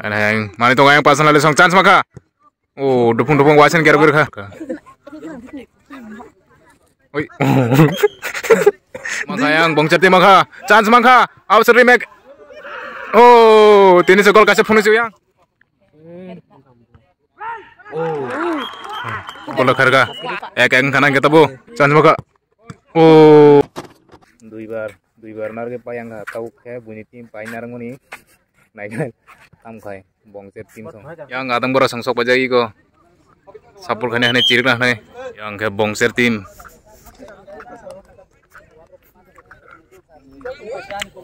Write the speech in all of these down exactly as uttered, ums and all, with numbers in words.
Ani hai ang mani tongo, ang personally song chance makha. Oh, dupung dupung waisen kero kero kha. Oi. Makha yang bongchar ti makha. Chance makha. Outside remake. Oh, tini se gol kaisa phunui yang. Gol kharga. Ek ek khana kita bu. Chance makha. Oh. Duibar, duibar narwgwi pai ang kha, tabuk khe buini team pai narwkmani naikhe tamkhai bongser team song. Yang adang bora song sok bajai iko. Support khainai hwnwi chirikna hwnwi. Yang khe bongser team.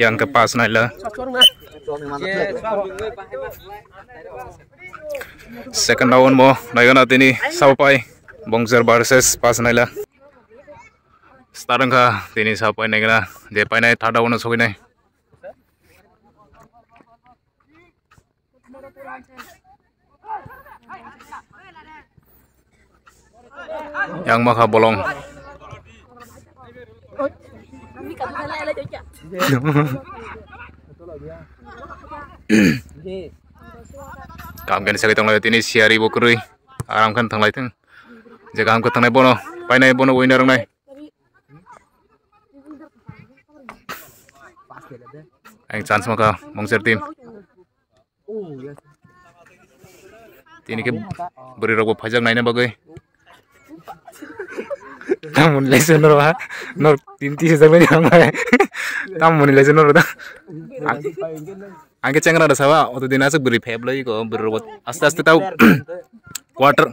Yang khe pass naila. Second round bo naigana tini sapai bongser versus pass naila. Start wngkha tini sa painai gana je painai third round o sogwinai. Yang makha bolong. Kam khe ni sagwi tonglaio tini siyari bo kwrwi aram khe thanglai thung. Je kaham khe thangnai bono painai bono winner wngnai. Ang chance makha bongser team. Tini khe bwrwi rok bo phaijak naina bagwi. Tamoni lai se norok ha nor team tisa jak nai ang bai. Tamoni lai se norok da. Ang khe chengra da saba oto din aswk bwrwi phep lai ko bwrwi rok aste aste tau quarter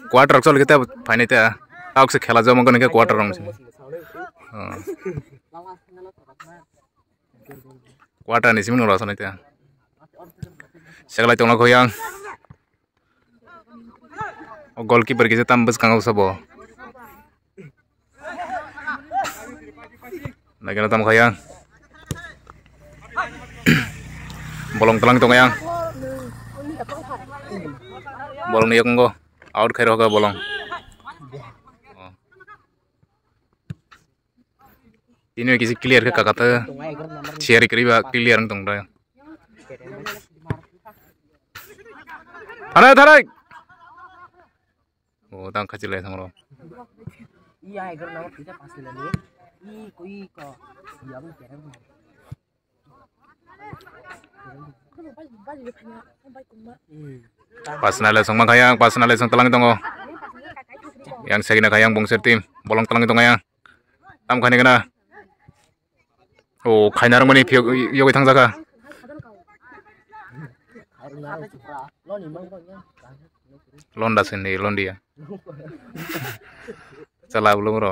quarter rok chol khe tei phainai ta. Tau se khela joma gwnang khe quarter rok se. Quarter ni simi nora sanai ta. Seglai tongna khoyang. O goalkeeper kisa tam bwskango sabo. Naikhe tam khoyang. Bolong tlang tongayang. Bolong ni yakungo out khairokha bolong. Tini kisi clear khe kakata share kariba clear ang tong da. Tharai tharai. O tang khachi lai thangro. Personal lesson ma khayang personal lesson talang tongo. Yang segina khayang bongser team bolong talang tongo yang. Tam khani gana. O khaina rwmani phiyok yogwi thangjakha. Londa sindi londia. Chala bolong ro.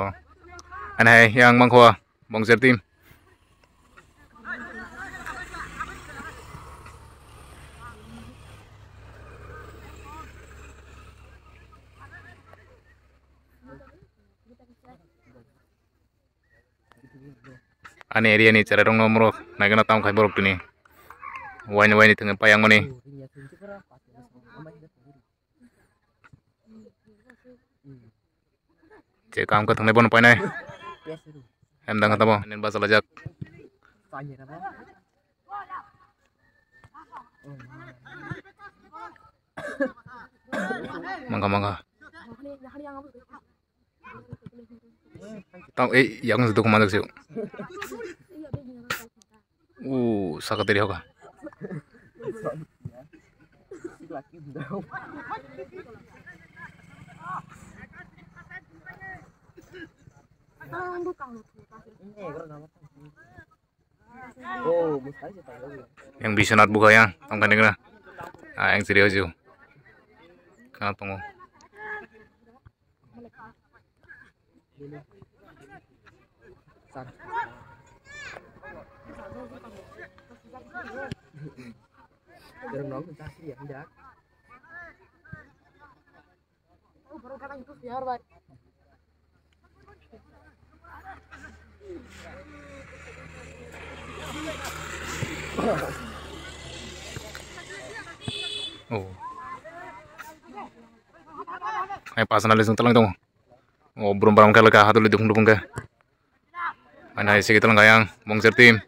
Ani hai yang mangkho bongser team. Ani area ni cherai rok no borok naikhe no tamo khai borok tini waini waini thwngwi pai yang mani. Je kam khe thwngnai bono painai. Em dang kha tamo. Nen bachalaijak. Mangkha mangkha. Tamo ei yang se dukhu manjak se. U saka teri hoka. Yang Biswanath buka yang tongkha nengna. Ah, yang serius ju. Kana tongo. Oh. Ai personal lesson talang tongo. Oh, brum brum khe laka haduli dukung dukung khe. Ai nai sigi talang kayang bongser team.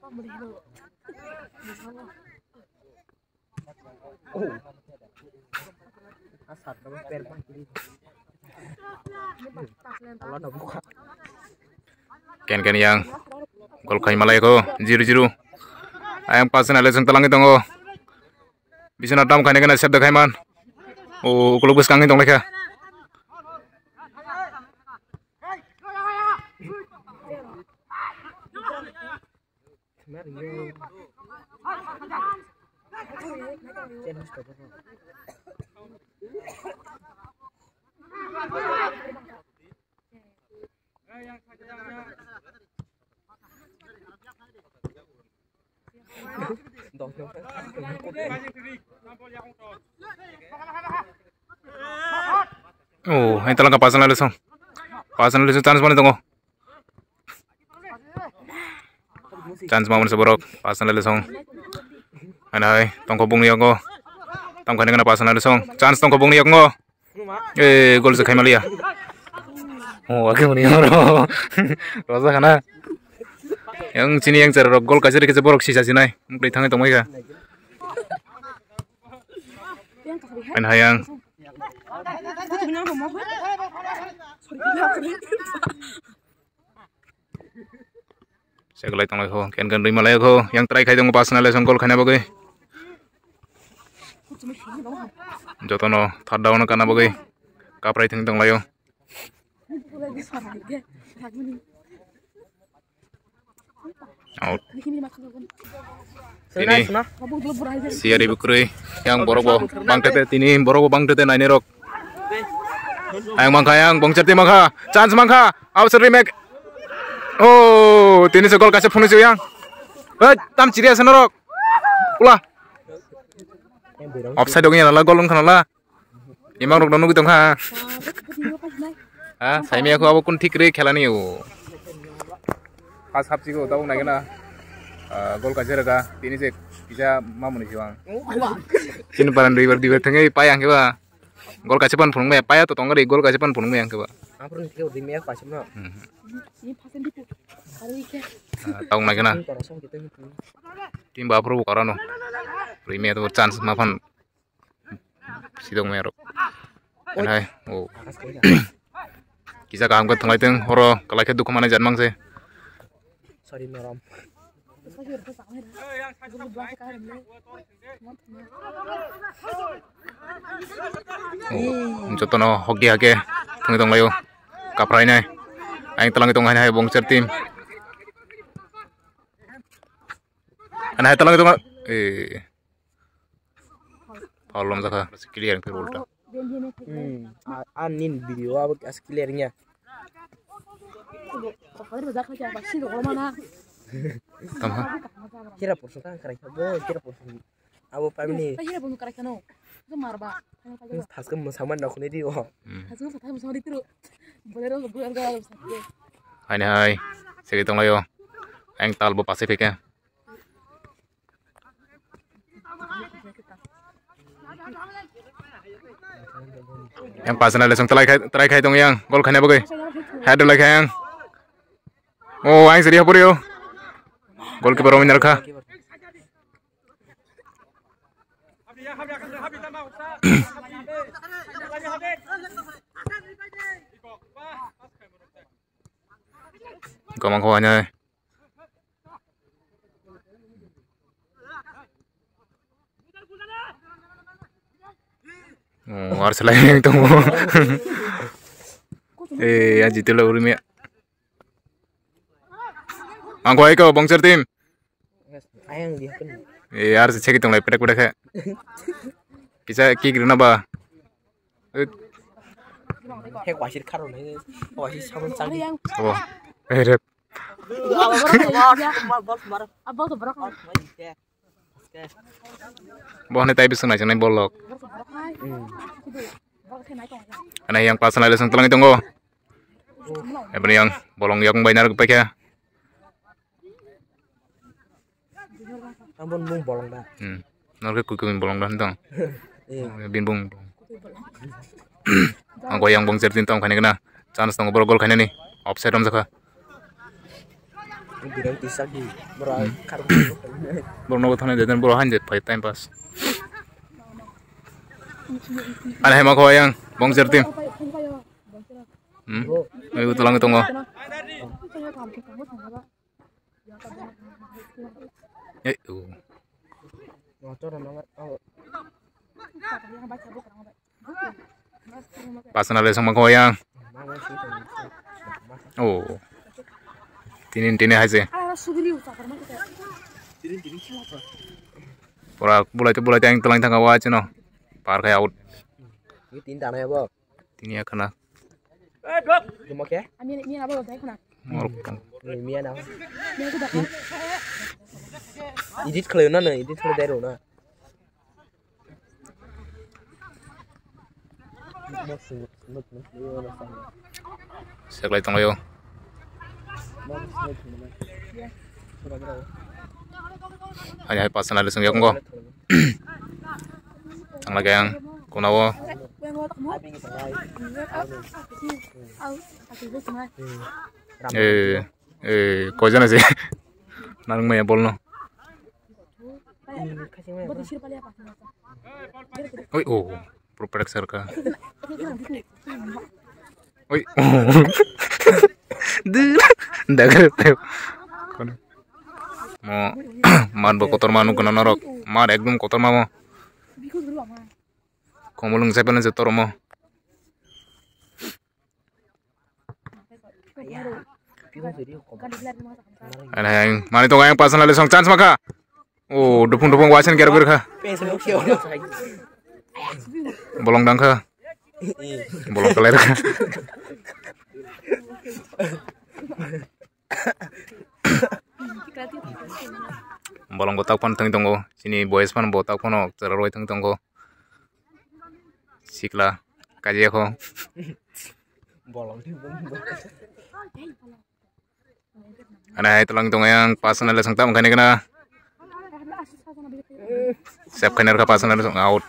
Ken ken yang gol khai malai ko zero zero. Ayang pass na lesson talangi tongo. Bisina tam khaina kena sep da khaiman. O ukuluk bwskang ni tonglaikha. Oh, hai talangka personal lesson. Personal lesson chance mani tongo. Chance mamani se borok personal lesson. Hai hai tongkho bungni yago. Tongkho ni gana personal lesson. Chance tongkho bungni yago. Eh, gol se khaimaliya. Oh, ake muni oro. Rosa khana. Yang chini yang chara rok gol kaisa rikhe borok sisa sinai. Mukli thangai tongmai kha. An hayang. Seglai tonglai kho, ken ken rwi malai kho, yang try khai tongo personal lesson goal khaina bagwi. Jotono third down kana bagwi kaprai thwng tonglaio. Out. Tini siyari bukrui yang borok bo bangtete, tini borok bo bangtete naini rok. Ayang mangkha, ayang bongchar ti mangkha, chance mangkha, absor remake. Oh, tini se gol kaisa phunui se yang. Hei, tam chiri ase norok. Ula. Offside dong ya la, gol wngkha la. Imang rok nugwi tongkha. Ha, saimaya kho abo kun thik re khela ni o. Pas hapchi go tabuk nai gana. Ah, gol kaisa rega, tini se kisa mamuni siwang. Chini paran duibar duibar thangwi pai ang khe ba. Gol kaisa pan phunuk maya, paya to tong gari, gol kaisa pan phunuk maya ang khe ba. Aphuru ni khe rwi maya paisa no. Hmm. Ah, tong nai gana. Team ba aphuru bo karano. Rwi maya to chance ma phan. Sidok mero. Hai, oh. Kisa kaham khe thwnglai tong, horo kalai khe dukhu manai jan mang se. Sorry, merom. Oh, jotono hokdi hake thwngwi tonglaio. Kaphrainai. Ayang twlangwi tongo hai, hai bongchar team. Ani hai twlangwi tongo. Eh. Foul lomjakha, clear wngkha ulta. Hmm, a, a nin video abo as clear wngya. Tamo. Kira porso kan karai kha, bo kira porso. Abo pamini. Kira porso karai khano. Itu marba. Thaska mwsangma nakhunai di o. Hmm. Thaska mwsangma di tru. Bolero bolero. Hai hai. Segi tonglaio. Ang talbo pasai phika. Yang personal lesson try khai, try khai tong yang gol khaina bagwi. Head lai khai yang. Oh, ang seri hapori yo. Goalkeeper Rominar kha. Gomang kho hanya. Oh, ar selai yang tunggu. Eh, ya jitu lo urumia. Angko aiko bongchar team. Ayang di hapun. Eh, ar se cheki tonglai pedek pedek he. Kisa kick rina ba. He kwasir kharo nai. Kwasir sabun chali. Oh. Eh, rep. Bo hwnwi tei bising naijaknai bolok. Ani yang personal lesson twlangwi tongo. Eboni yang bolong yakung bai narwk paikha. Aboni mung bolong da. Hmm. Norke kukui bolong da hwntong. Eh. Bini bung. Angko yang bongchar team tong khaina gana. Chance tongo borok gol khainani. Offside romjakha. Birang tisak di. Bora. Hmm. Borok nogo thangna dedan borok hain de phai time pass. Ani hai ma kho yang bongser team. Hmm. Oi, utulang tongo. Eh, uh. Personal lesson ma kho yang. Oh. Tini, tini hai se. Pura bulai tu bulai tu yang telang tangga wa chino. Par khai out. Ini tin tanah ya, Bo? Tini ya khana. Cuma ke? Ami, ami apa udah khana? Morok tong. Ini mia na. Mia itu dah. Edit khlai na, na, edit khlai dai rw na. Seklai tonglaio. Ani hai personal song yakung go. Tangla kayang kuna o. Eh, eh, koi jana se. Narung maya bolno. Oi, oh, pro protector ka. Oi. Dagar te. Mo, mat bo kotor ma nukuna norok. Mat ekdom kotor ma mo. Komolung sepen se toromo. Mani to yang personal song chance maka. Oh, dupung dupung wasen kero kha. Bolong dang kha. Bolong keler kha. Bolong botak pan thang tongo. Sini boys pan botak pano chara roi thang tongo. Sikla kaje kho. Bolong. Ana hai tolang tong yang personal song tam khani kana. Sep khani ka personal song out.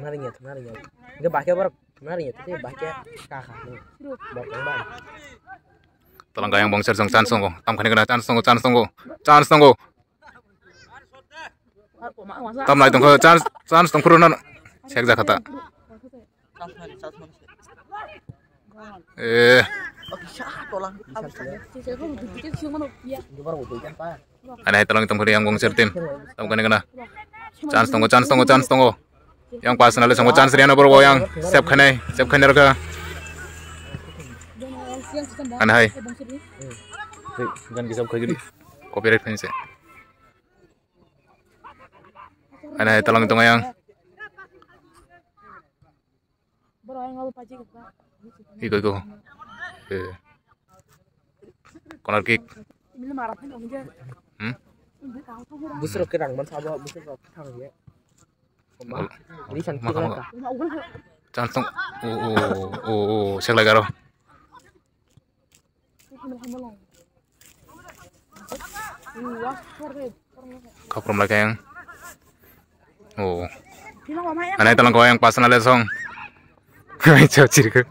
Narinya, narinya. Enggak pakai borok, narinya, tapi pakai kakak nih. Borok yang bang. Tolang kayang bongser song chance tongo. Tam khani kana chance tongo, chance tongo. Chance tongo. Tam lai tongkha chance, chance tongphuru no. Sek jakha ta. Eh. Ani hai tolang tongphuru yang gongser team. Tam kani kana. Chance tongo, chance tongo, chance tongo. Yang personal songo chance riano borok yang save khainai, save khainai rokha. Ani hai. Gan kisab khaigiri. Copyright khainse. Ani hai talang tong yang. Iko, iko. Eh. Corner kick. Hmm? Busrok ke rang man sabo, busrok thang ye. Chance tong. Oh, oh, oh, oh, seklai garo. Khaprom lai kayang. Oh. Anai talang ko yang personal song. Chau chirku.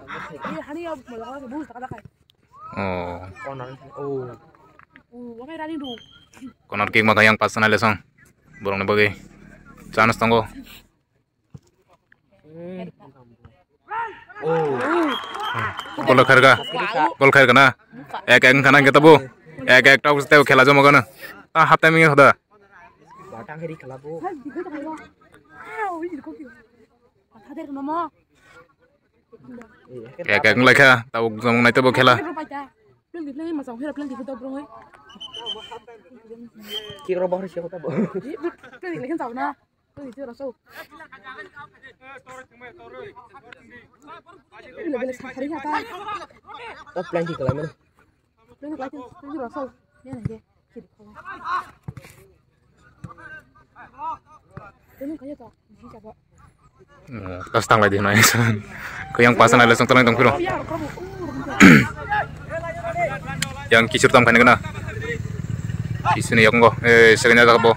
Oh. Corner kick maka yang personal song. Borokni bagwi. Chance tongo. Gol khairka. Gol khairka na. Ek ek khana kita bu. Ek ek tau teu khela jomo gana. Ta half time hoda. Ek ek lai kha tau jomo nai tebo khela. Kiro bahar siya kota bo. Top plan di kalam mana? Kas tang lai di nai. Ko yang pasan lai song tang tong piro. Yang kisur tam khaina kana. Kisuni yakung go. Eh, second jaga bo.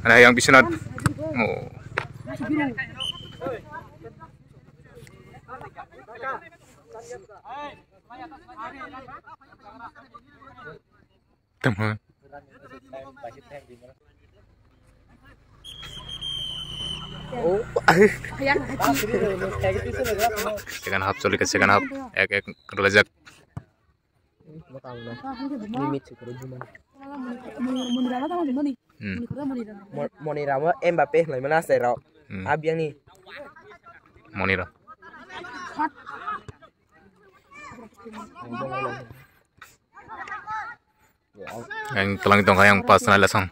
Ana yang bisunat. Oh. Tama. Second half choli kha, second half. Ek ek rwlaijak. Hmm. Mo-, Moniramo Mbappe hinlaimani asai rok. Hmm. Abiyangni. Monira. Ang twlang tongkha yang pas nai lasong.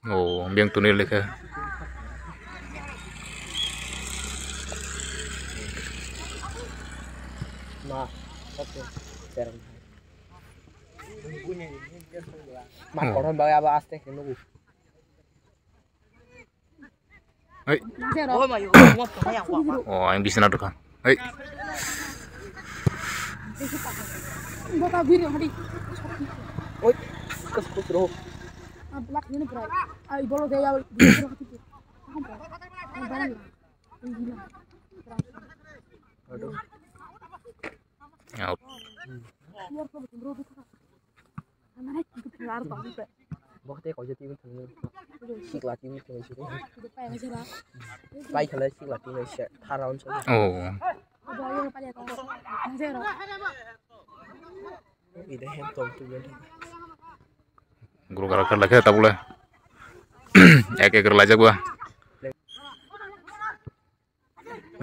Oh, biang tunui lekha. Ma, oke. Serang. Ma, koron bagai aba aste ke nugu. Hai. Oh, yang bisna tukang. Hai. Oi, kus kus ro. Aduh. Out. Bo tei kaisa team thangwi sikla team thangwi siro. Pai khala sikla team se thara on sa. Oh. Ida hem tom tu ben. Guru gara khala khe tabule. Ek ek rwlaijak ba.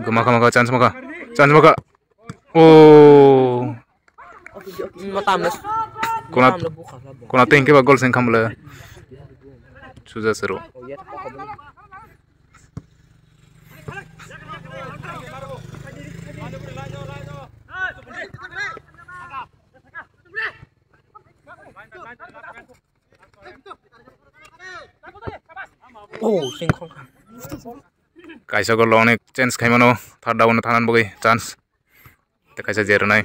Guma kha, ma kha, chance ma kha. Chance ma kha. Oh. Matam na. Kona, matam na bukha kha bo. Kona tengke ba goal seng khamle. Suja sero. Oh, ya, ta kha bo. Oh, seng khong kha. Kaisa gol rok ni chance khai mano, third down no thangna bagwi chance. Tei kaisa je rwnai.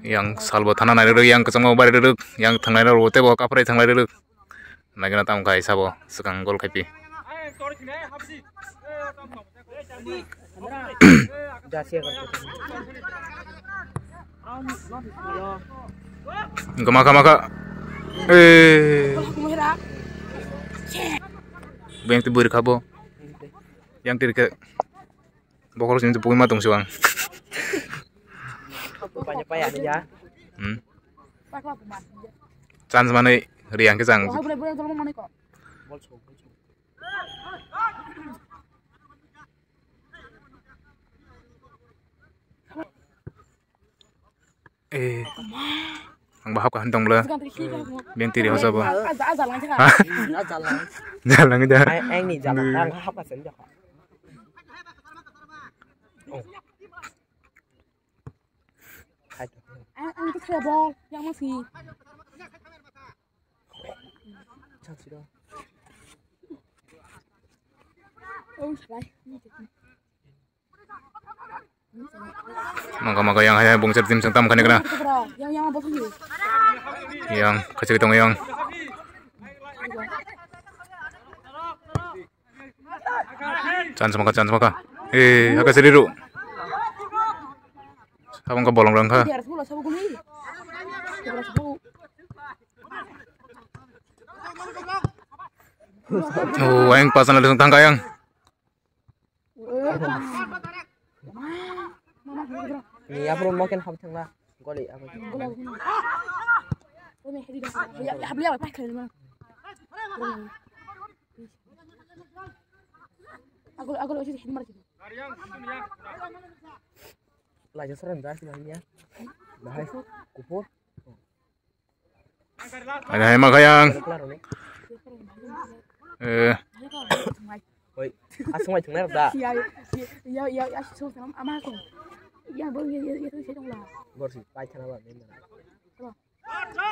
Yang salbo thana nai rwrwk, yang kwchangma bai rwrwk, yang thangnai rok tei bo kaphrai thanglai rwrwk. Naikhe na tamo khai sabo swkang gol khai pi. Gama kha, ma kha. Eh. Beng tu buri khabo. Yang tiri khe bokhorok sini tu pugui ma tong suang. Panya paya ni ya. Hmm. Chance manwi riang khe chang. Eh. Ang bahap kahan tong bla. Beng tiri hosa bo. Ha? Jalang ja. Ang ni jalang ang hap asen ja. Oh. Ang, ang tu kaya bol, yang masih. Oh, salah. Mangka mangka yang hai bungser tim sengtam khani kana. Yang, yang apa sih? Yang kecil tong yang. Chance maka, chance maka. Eh, haka seri ru. Sabang ka bolong rang kha. Oh, aing pasan ada tang kayang. Ni abro moken hab thangla. Goli abo. Agul agul osi hin mar. Laja saran jar sih bahaya. Bahaya. Kupur. Ada hai ma kayang. Eh. Oi, asung mai thungnai da. Ya, ya, ya, ya, asung sama ama aku. Ya, bo, ya, ya, ya, tu sedang lah. Gor si, pai thana ba.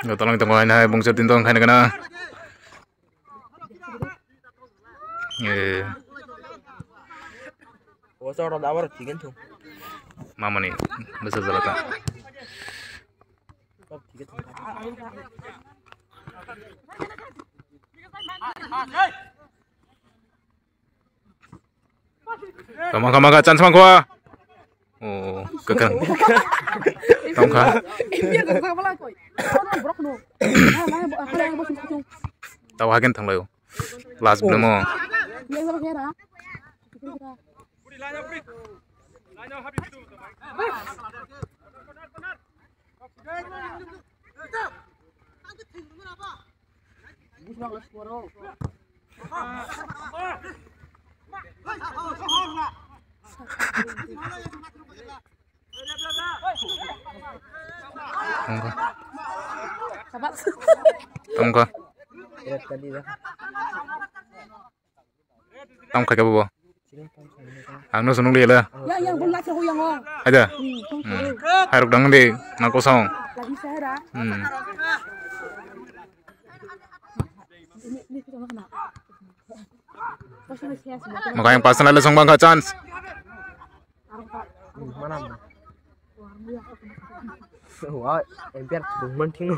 Gotolang tongo hai bungsa tin tong khaina kana. Eh. Bosor da abar chicken tu. Mamani, besa jalata. Kama kama ka chance mangkwa. O, kwkhwrang. Tongkha. Tau hagen thanglaio. Last belai mo. Tongkha. Tongkha. Tamo khaikha bo. Ang no sunung liya la. Yang, yang, bol laki ho yang o. Ada. Hmm, tong Hmm. Hairok dang di, nang kosong. Lagi sahara. Hmm. Ini, ini kita nak kena. Pas ini sias, Maka yang pasan ada song bangka chance. Mana? Wah, empiar dungman thing.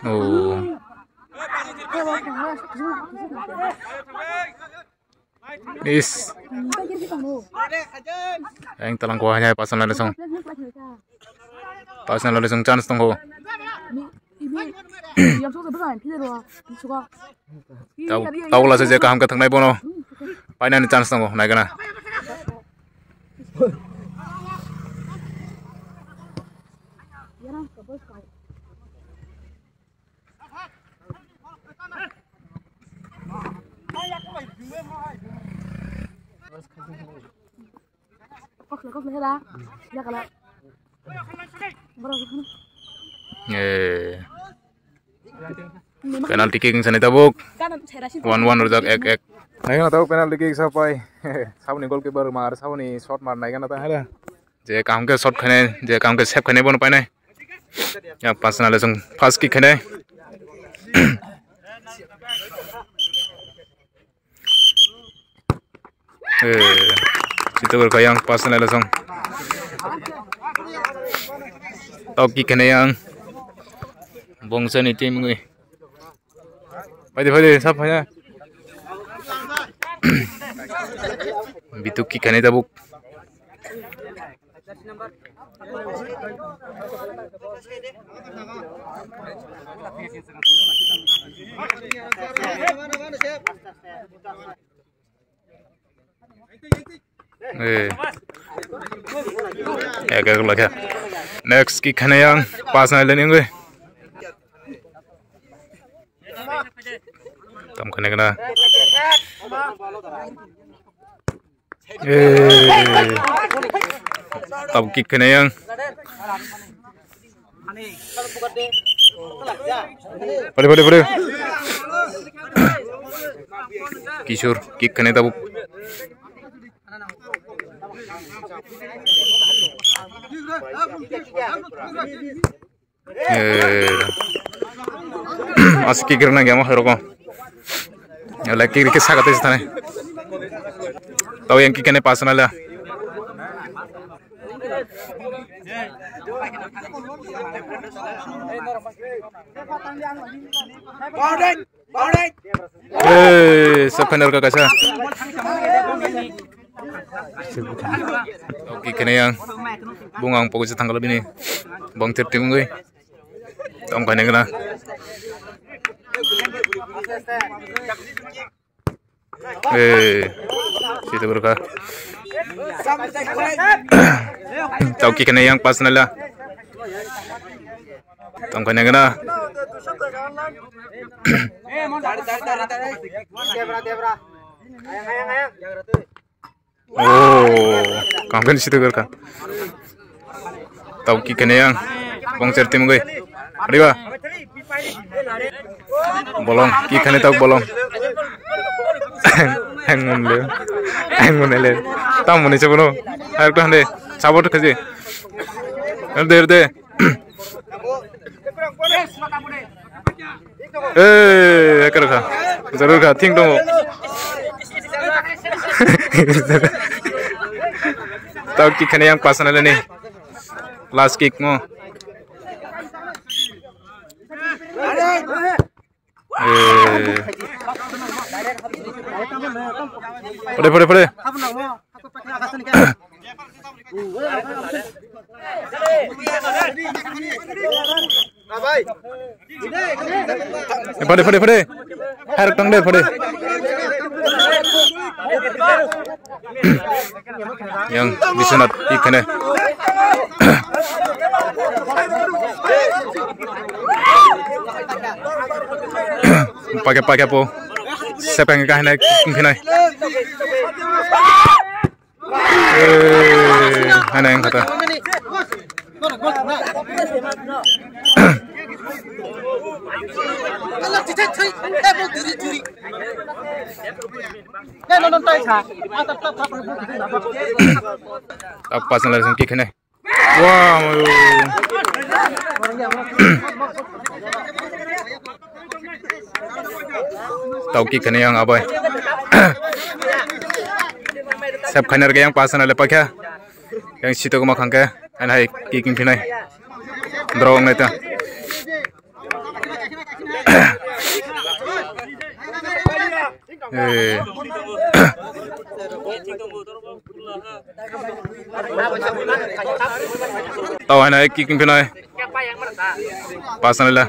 Oh. Is. Yang talang kuahnya pasan ada song. Pasan ada song chance tong ho. Tau, tau lasa je kaham khe thangnai bono. Painani chance tongo, naigana. Eh. Penalty kick wngsa ni tabuk. One one rwjak ek ek. Naigana tabuk penalty kick sapai. Saboni goalkeeper mar, saboni shot mar naigana ta hala. Je kaham khe shot khainai, je kaham khe save khainai bono painai. Ya, pass nale song first kick khainai. Eh, sito gor kayang pass nale song. Tok kick khainai yang. Bongsa ni team ngui. Phaidi, phaidi, sab phaidi. Bituk kick khainai tabuk. Eh. Ek ek lakha. Next kick khainai yang pass nai lening oi. Tam khainai kana. Eh. Tam kick khainai yang. Pade, pade, pade. Kishore, kick khainai tabuk. Eh. As kick rwna gama roko. Ala kick rike sakate thane. Tau yang kick khainai pass nala. Eh, sub final ka kaisa. Oke, kene yang bung ang pokoknya tanggal bini bang tertim gue. Tong kene kena. Eh, sita berka. Tauki kena yang pas nala. Tong kena kena. Oh, kangkhen sita berka. Tauki kene yang bongser tim goi. Adiba. Bolong, ki khane tau bolong. Heng mun le. Heng mun le. Tam muni se bono. Ayo to hande. Sabot khaji. Erde, erde. Eh, ekar kha. Jarur kha, thing dong. Tau ki khane yang pasan le ni. Last kick mo. Eh. Pade, pade, pade. Pade, pade, pade. Harok tang de, pade. Yang Biswanath ikhane. Pake, pake po. Sepeng ka hinai, hinai. Eh, hana yang kata. Tak pas na langsung kick hene. Wow. Tau kick khani yang abai. Sep khani rega yang pasan ale pakha. Yang situ kuma khangke. An hai kick phinai. Draw ngai ta. Eh. Tau hai nai kick phinai. Pasan le.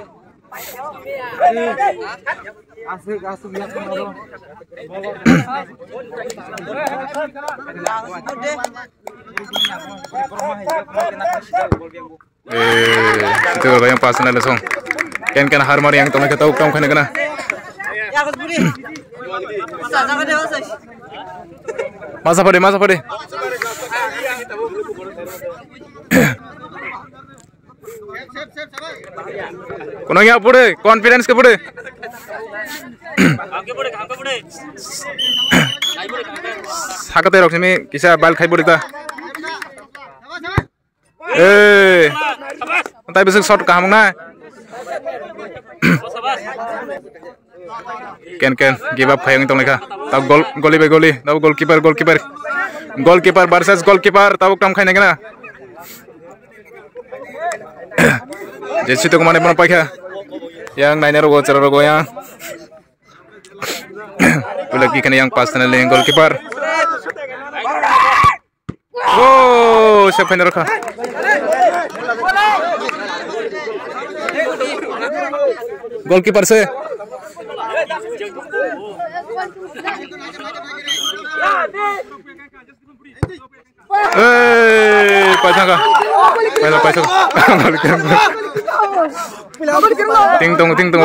Eh, itu yang pasan le song. Ken ken har mar yang tong kata ukam khane kana. Masa pade, masa pade. Kono ya pore, confidence ke pore. Sakate rok simi kisa bal khai pore ta. Eh. Antai besok shot kaham na. Ken ken give up khayang tong lekha. Tab gol, goli be goli. Tab goalkeeper, goalkeeper. Goalkeeper versus goalkeeper. Tab kam khaina kena. Jesi to kumane pon paikha. Yang naina rogo chara rogo yang. Pula ki kena yang pas tena leng goalkeeper. Oh, sep khaina rokha. Goalkeeper se. Eh, paisaka. Paisa, paisa. Ting tong, ting tong.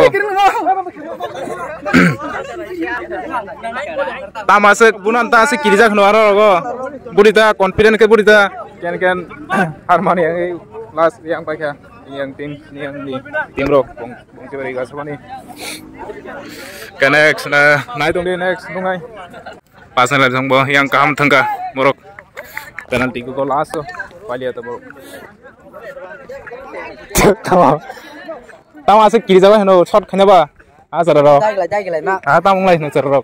Tama se bunan ta se kirijak no aro rogo. Budi ta confident ke budi ta. Ken ken harmani yang last yang paikha. Yang team, yang ni team ro. Bong, bong kibari ga sabani. Connect na, nai tong di next nungai. Pasan lai thang bo yang kaham thangka borok. Penalty ko goal aso. Palia to borok. Tama. Tama ase kiri jaba heno shot khane ba. A chara rok. Dai gilai, dai gilai ma. A tama ngai heno chara rok.